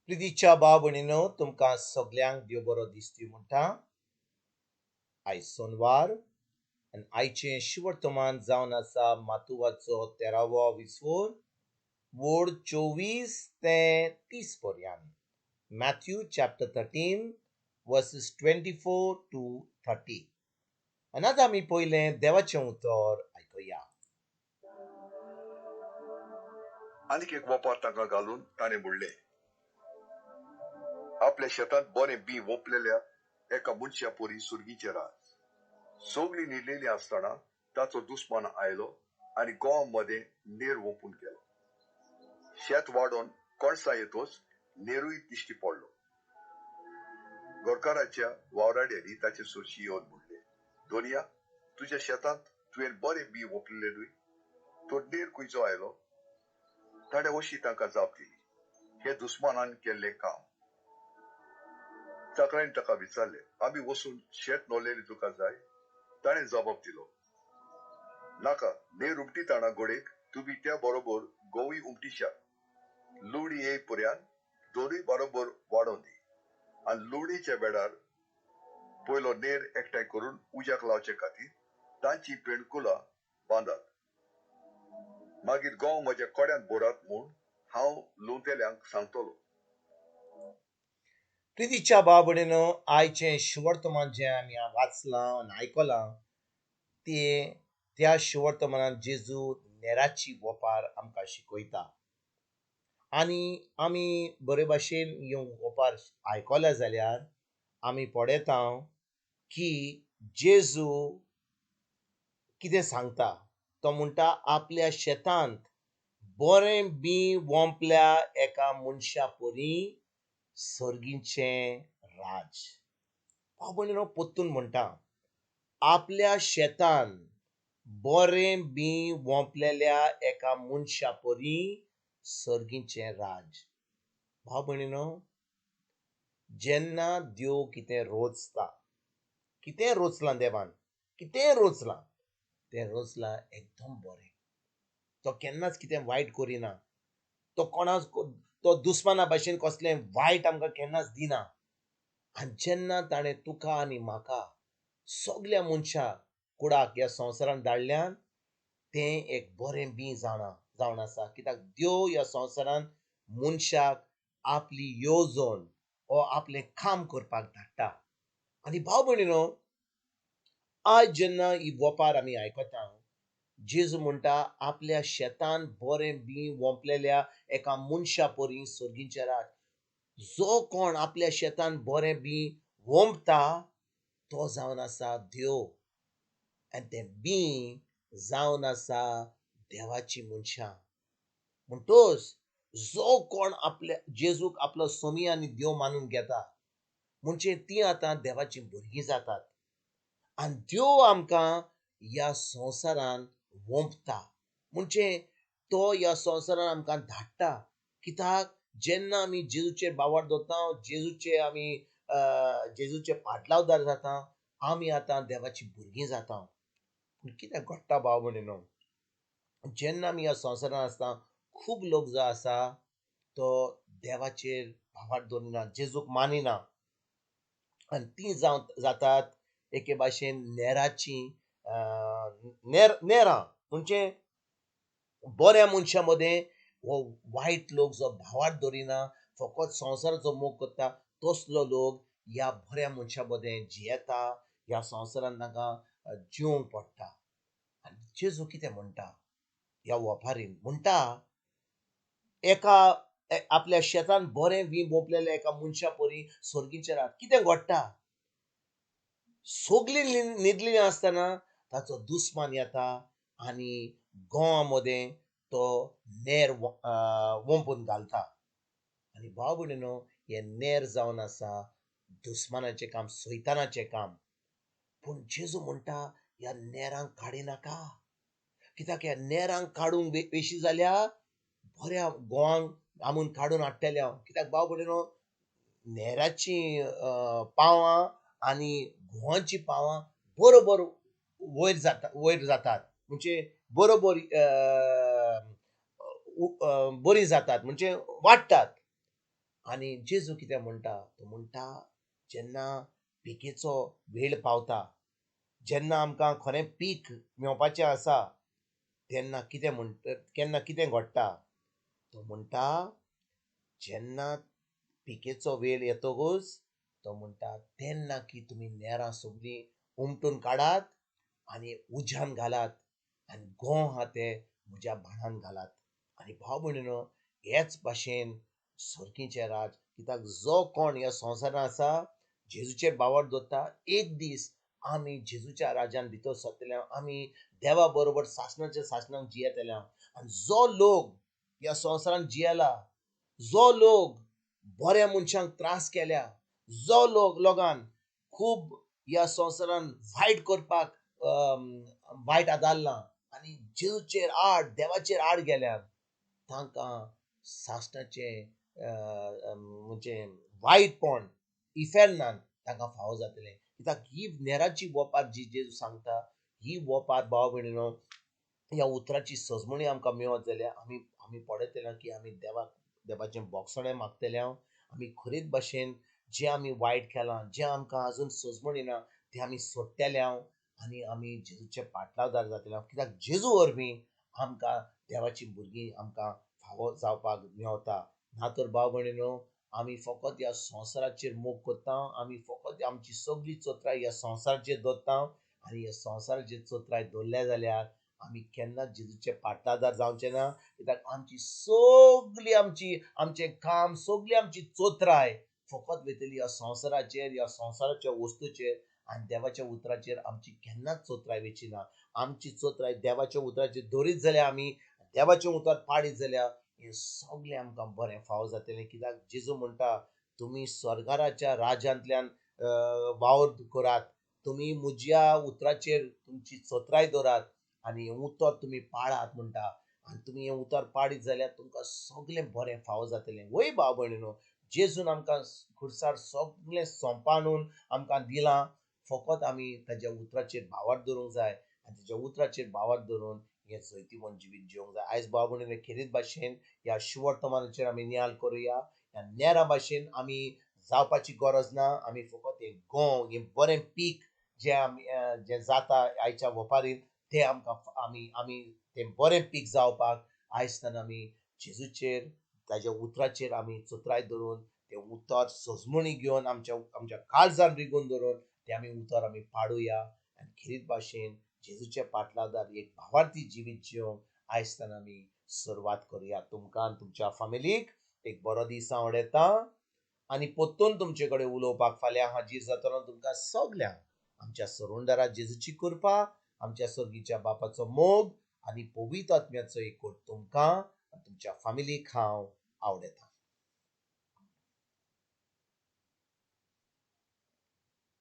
प्रितीच्या भाव भयणीनो, तुमकां सगल्यांक देव बरो दिसती म्हणटा. आयज सोनवार आनी आयचें शिवर्तमान जावन आसा मातुवाचो तेरावो विसवोर, वोड 24 ते 30 पर्यंत. Matthew chapter 13 verses 24 to 30. आनी आतां आमी पयलें देवाचें उतर आयकुया. आनीक एक वोपार तांकां घालून ताणें म्हणलें, आपल्या शेतांत बरें बीं वोंपलेल्या एका मनशा परी सुर्गीचें राज. सगळीं न्हिदलेलीं आसतना ताचो दुस्मान आयलो आनी गोंवा मदें नेर वोंपून गेलो. शेत वाडोवन कणसां येतच नेरूय दिश्टी पडलो. घरकाराच्या वावराड्यांनी ताचे सरशी येवन म्हणलें, धनया, तुज्या शेतांत तुवें बरें बीं वोंपलेलें न्हय, तर नेर खंयचो आयलो? ताणें अशी तांकां जाप दिली, हें दुस्मानान केल्लें काम. चाकरांनी ताका विचारलें, आमी वचून शेत नोल्लेलें तुका जाय? ताणें जबाब दिलो, नाका, नेर उमटीताणा घोडेक तुमी त्या बरोबर गोवूय उमटीशात. लुवणी येय पर्यान दोनूय बरोबर वाडोवन दी आनी लुवणीच्या वेळार पयलो नेर एकठांय करून उज्याक लावचे खातीर तांची पेणकुलां बांदात. मागीर गोंव म्हज्या कोड्यांत भरात म्हूण हांव लुवतेल्यांक सांगतलो. प्रितीच्या भाव भयणीनो, आयचें शिवर्तमान जें आमी वाचलां आनी आयकलां तें त्या शिवर्तमानान जेजू नेराची वोपार आमकां शिकयता. आनी आमी बरे भाशेन ह्यो वोपार आयकल्या जाल्यार आमी पळयता की जेजू कितें सांगता. तो म्हणटा, आपल्या शेतांत बरें बीं वोंपल्या एका मनशा परी सर्गीचें राज. भाव भयणीनो, परतून म्हणटा, आपल्या शेतान बरें बीं वोंपलेल्या एका मनशा परी सर्गीचें राज. भाव भयणीनो, जेन्ना देव कितें रोचता, कितें रोचलां देवान, कितें रोचलां, तें रोचलां एकदम बरें. तो केन्नाच कितें वायट करिना. तो कोणाक, तो दुस्माना भाशेन कसलें वायट आमकां केन्नाच दिना. आनी जेन्ना ताणें तुका आनी म्हाका सगल्या मनशां कुडाक ह्या संवसारांत धाडल्यान, तें एक बरें बीं जावन आसा. कित्याक देव ह्या संवसारांत मनशाक आपली येवजण ओ आपलें काम करपाक धाडटा. आनी भाव भयणीनो, आयज जेन्ना ही वोपार आमी आयकता, जेजू म्हणटा, आपल्या शेतान बरें बीं वोंपलेल्या एका मनशा परी सर्गीचें राज. जो कोण आपल्या शेतान बरें बीं वोंपता तो जावन आसा देव, आनी तें बीं जावन आसा देवाची मनशां. म्हणटोच जो कोण आपल्या जेजूक आपलो सोमी आनी देव मानून घेता, म्हणजे तीं आतां देवाचीं भुरगीं जातात. आनी देव आमकां ह्या संवसारान वोंपता, म्हणजे तो ह्या संवसारान आमकां धाडटा. कित्याक जेन्ना आमी जेजूचेर बावार दवरता, जेजूचे आमी जेजूचे पाटलावदार जाता, आमी आतां देवाचीं भुरगीं जाता. पूण कितें घडटा भाव भयणीनो, जेन्ना आमी ह्या संवसारान आसता, खूब लोक जो आसा तो देवाचेर भावार्थ दवरिना, जेजूक मानिना, आनी तीं जातात एके भाशेन नेराचीं, नेरां. म्हणजे बऱ्या मनशां मदें हो वायट लोक जो भावार्थ दवरिना, फकत संवसाराचो मोग करता, तसलो लोक ह्या बऱ्या मनशां मदें जियेता. ह्या संवसारान तांकां जिवंक पडटा. आनी जेजू कितें म्हणटा ह्या वोपारीन, म्हणटा एका आपल्या शेतान बरें बीं वोंपलेल्या एका मनशा परी सर्गीचें राज. कितें घडटा, सगलीं न्हिदलीं आसतना ताचो दुस्मान येता आनी गोंवा मदें तो नेर वोंपून घालता. आनी भाव भयणीनो, हें नेर जावन आसा दुस्मानाचें काम, सैतानाचें काम. पूण जेजू म्हणटा, ह्या नेरांक काडिनाका. कित्याक ह्या नेरांक काडूंक वेशी जाल्यार बऱ्या गोवांक आमून काडून हाडटलें हांव. कित्याक भाव भयणीनो, नेराचीं पावां आनी गोवांचीं पावां बरोबर वयर जाता, वयर जातात, म्हणजे बरोबर बरीं जातात, म्हणजे वाडटात. आनी जेजू कितें म्हणटा? तो म्हणटा जेन्ना पिकेचो वेळ पावता, जेन्ना आमकां खरें पीक मेवपाचें आसा, तेन्ना कितें म्हणटा, केन्ना कितें घडटा? तो म्हणटा जेन्ना पिकेचो वेळ येतकूच तो म्हणटा तेन्ना की तुमी नेरां सगळीं उमटून काडात आनी उज्यान घालात आनी गोंव आहा ते म्हज्या भाणान घालात. आनी भाव भयणीनो, हेच भाशेन सर्गीचें राज, कित्याक जो कोण ह्या संवसारांत आसा जेजूचेर बावर दवरता, एक दीस आमी जेजूच्या राजान भितर सरतले, आमी देवा बरोबर सासणाच्या सासणाक जियेतले. आनी जो लोक ह्या संवसारांत जियेला, जो लोक बऱ्या मनशांक त्रास केल्या, जो लोक लोकान खूब ह्या संवसारान वायट करपाक वायट आदारलां आनी जेजूचेर आड, देवाचेर आड गेल्यात, तांकां सासणाचें म्हणजे वायटपण इफेर्नान तांकां फावो जातलें. कित्याक ही नेराची वोपार जी जेजू सांगता, ही वोपार भाव भयणीनो, ह्या उतराची सजमणी आमकां मेळत जाल्यार आमी आमी पळयतले की आमी देवाक देवाचें बोगसणें मागतले. आमी खरीच भाशेन जें आमी वायट केलां, जें आमकां आजून सजमणी ना, तें आमी सोडटले आनी आमी जेजूचे पाटलावदार जातले. कित्याक जेजू वरवीं आमकां देवाची भुरगीं आमकां फावो जावपाक मेवता. ना तर भाव भयणीनो, आमी फकत ह्या संवसाराचेर मोग करता, आमी फकत आमची सगळी चोत्राय ह्या संवसाराचेर दवरता आनी ह्या संवसाराचेर चोत्राय दवरल्या जाल्यार आमी केन्नाच जेजूचे पाटलादार जावचे ना. कित्याक आमची सगळी आमची आमचें काम, सगळी आमची चोत्राय फकत वयतली ह्या संवसाराचेर, ह्या संवसाराच्या वस्तूचेर, आनी देवाच्या उतराचेर आमची केन्नाच चोत्राय वयची ना. आमची चोत्राय देवाच्या उतराचेर दवरीत जाल्यार, आमी देवाचें उतर पाळीत जाल्यार हें सगळें आमकां बरें फावो जातलें. कित्याक जेजू म्हणटा तुमी स्वर्गाराच्या राज्यांतल्यान वावर करात, तुमी म्हज्या उतराचेर तुमची चोत्राय दवरात आनी हें उतर तुमी पाळात म्हणटा. आनी तुमी हें उतर पाळीत जाल्यार तुमकां सगळें बरें फावो जातलें. वय भाव भयणीनो, जेजून आमकां खुर्सार सगळें सोंपानून आमकां दिलां, फकत आमी ताज्या उतराचेर भावार्थ दवरूंक जाय आनी ताज्या उतराचेर भावार्थ दवरून हें जैतिवंत जिवीत जिवंक जाय. आयज भाव भयणीनो, खेरीत भाशेन ह्या शुवर्तमानाचेर आमी नियाल करुया. ह्या नेरा भाशेन आमी जावपाची गरज ना. आमी फकत हें गोंव, हें बरें पीक जें आमी जें जाता आयच्या वपारीन, तें आमकां आमी आमी तें बरें पीक जावपाक आयज आमी जेजूचेर ताज्या उतराचेर आमी चोत्राय दवरून, तें उतर सजमणी घेवन आमच्या आमच्या काळजान रिगून दवरून तें आमी उतर आमी पाडुया आनी खेरीत भाशेन जेजूचे पाटलादार एक भावार्थी जिवीत जिवंक आयज आमी सुरवात करुया. तुमकां आनी तुमच्या फामिलीक एक बरो दीस हांव उडयतां आनी परतून तुमचे कडेन उलोवपाक फाल्यां हाजीर जातलो. तुमकां सगल्यांक आमच्या सरुंडरा जेजूची कृपा, आमच्या सर्गीच्या बापाचो मोग आनी पवित्र आत्म्याचो एकवट तुमकां आनी तुमच्या फामिलीक हांव आवडयतां.